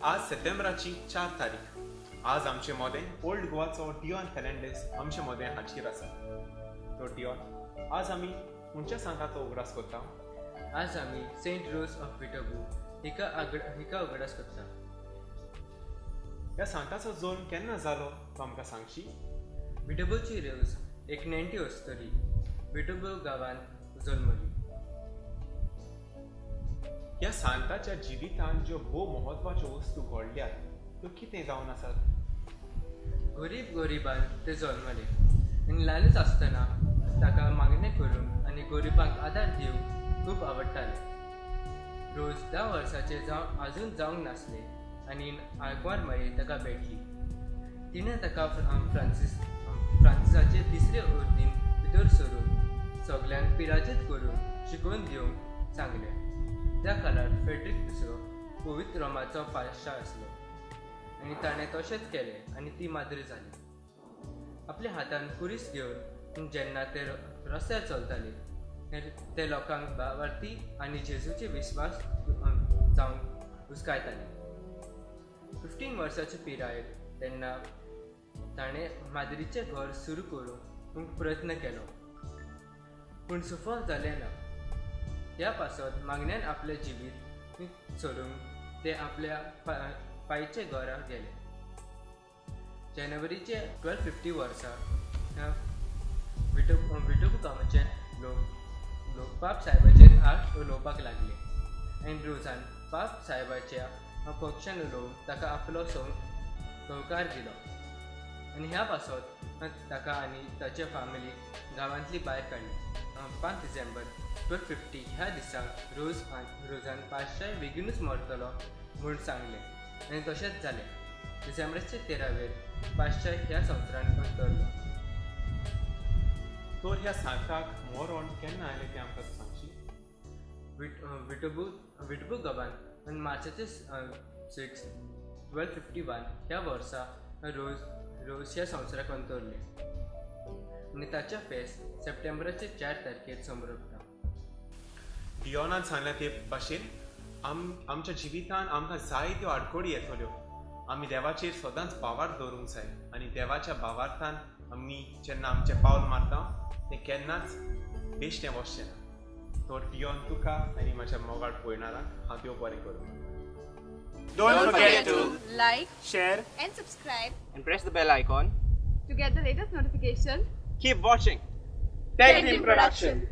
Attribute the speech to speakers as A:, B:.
A: आज सप्टेंबराची 4 तारीख. आज आमचे मोदें ओल्ड गोवाचो डिऑन फेर्नांडीस आमचे मोदें हाजीर आसा. तो डिऑन, आज आमी खंयच्या सांताचो उगडास करता?
B: आज आमी सेंट रोज ऑफ विटोबू हिका उगडास करता.
A: ह्या सांताचो जल्म केन्ना जालो तो आमकां सांगशी?
B: विटोबूची रोज एक नेण्टी अस्तुरी विटोबू गांवांत जल्मली.
A: ह्या सांताच्या जिवितांत ज्यो भोव म्हत्वाच्यो वस्तू घडल्यात त्यो कितें जावन आसात?
B: गरीब गरिबान ते जल्मले आनी ल्हानच आसतना ताका मागणें करूंक आनी गरिबांक आदार दिवंक खूब आवडटालें. रोज 10 वर्साचे जावं आजून जावंक नासले आनी आल्कुआर मरी ताका भेटली. तिणें ताका फ्रांसिसाचे तिसरे उर्दीन भितर सरून सगल्यांक पिराजीत करून शिकोवन दिवंक सांगलें. त्या काळार फ्रेड्रीक दुसरो पवित्र रोमाचो पादशा आसलो आनी ताणें तशेंच केलें आनी ती माद्री जाली. आपल्या हातान कुरीस घेवन जेन्ना ते रस्त्यार चलताले ते लोकांक भावार्थी आनी जेजूचे विस्वास जावंक हुस्कायताले. 15 वर्साचे पिरायेर तेन्ना ताणें माद्रीचें घर सुरू करूंक प्रयत्न केलो, पूण सफल जालें ना. ह्या पासत मागण्यान आपलें जिवीत सोडूंक ते आपल्या पायचे घरा गेले. जानेवारीचे 1250 वर्सा विटोबू गांवाचे लोक पाप साहेबाचेर आड उलोवपाक लागले आनी रोजान पाप साहेबाच्या पक्षान उलोवन ताका आपलो सहकार दिलो आनी ह्या पासत ताका आनी ताच्या फामिलीक गांवांतली भायर काडली. 5 डिसेंबर 1250 ह्या दिसा रोजान पातशाय बेगीनूच मरतलो म्हूण सांगलें आनी तशेंच जालें. डिसेंबराचे 13वेर पातशाय ह्या संवसारांत अंतरलो.
A: तर ह्या सांताक मरण केन्ना आयलें तें आमकां सांगशी?
B: विटोबू गांवांत मार्चाचे 6, 1251 ह्या वर्सा रोज ह्या संवसाराक अंतरले आनी ताच्या फेस्त सप्टेंबराचे 4 तारखेर समरपता.
A: डिओनान सांगलें ते भाशेन आमच्या जिवितांत आमकां जायत्यो आडखळी येतल्यो. आमी देवाचेर सदांच भावार्थ दवरूंक जाय आनी देवाच्या भावार्थान आमी जेन्ना आमचें पावल मारता तें केन्नाच बेश्टें वचचें ना. तर डिओन, तुका आनी म्हज्या मोगाळ पळयणारांक हांव देव बरें करूं.
C: Don't forget to
D: like,
C: share
D: and subscribe
C: and press the bell icon
D: to get the latest notification.
C: Keep watching Tech Team Production.